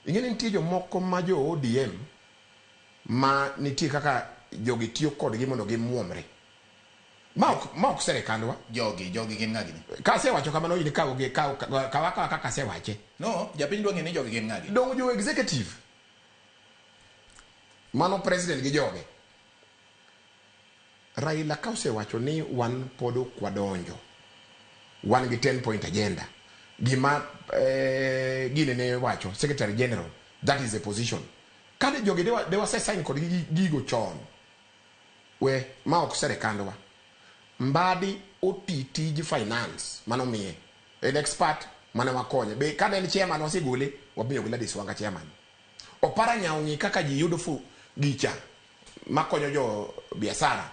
Ing'e ni nitie jomoko ma jo ODM ma nitie kaka jogi tiyo kodgi mondo gimuomre. Ma ok serikandwa. Jogi gin ng'a gini? Kasewacho kamano, in kaw gi kaw kaw akawa kaka asewache. No, japiny dwa ng'e ni jogi gin ng'a gini. Dong jo executive. Mano president gi joge. Raila ka osewacho ni wan pod ok wadonjo. Wan gi 10 point agenda. Gima gini ne wacho, Secretary General, that is the position. Kane jogi de wase sign kodgi gigo chon. We, ma ok serikandwa. Mbadi oti tij finance manomiye. En expert mane wakonye. Be kane en chairman wasegole, wamiyo Gladys Wanga chairman. Oparanya ong'i kaka ji yudo fu gicha makonyo jo biasara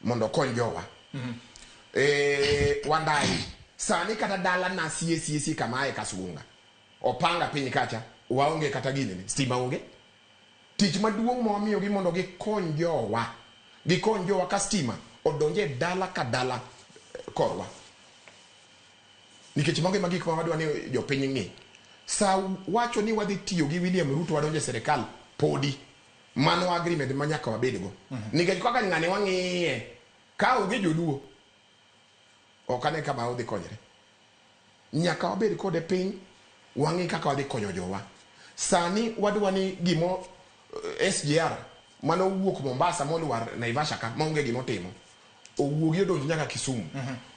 mondo okony jowa. Wandayi, sani kata dala na sie sie sie kama ae Kasunga. Opanga piny kacha, waonge kata ginene, stima onge. Tich maduong' ma wamiyogi mondo gikony jowa. Gikony jowa ka stima odonje e dala ka dala korwa. Nikech mago ema gik ma wadwa ni jopiny ng'i. Sa wacho ni wadhi tiyo gi William Ruto wadonjo e sirikal podi. Mano agreement ma nyaka wabedgo. Nikech kaka ng'ani wang'iye, ka onge joluo, ok ane kama odhi konyre. Nyaka wabed kode piny, wang'i kaka wadhi konyo jowa. Sani wadwa ni gimo SGR mane owuok Mombasa molwar Naivasha ka maonge gima otimo. Owuogi odonj nyaka Kisumu.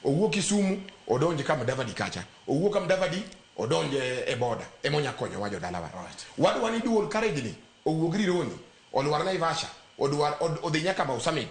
Owuok Kisumu odonj ka Mudavadi kacha. Owuok ka Mudavadi odonj e boda. Ema onya konyowa jodalawa. Wadwa ni dual carriage ni owuog Rironi, olwar Naivasha, odwar odhi nyaka Mau Summit.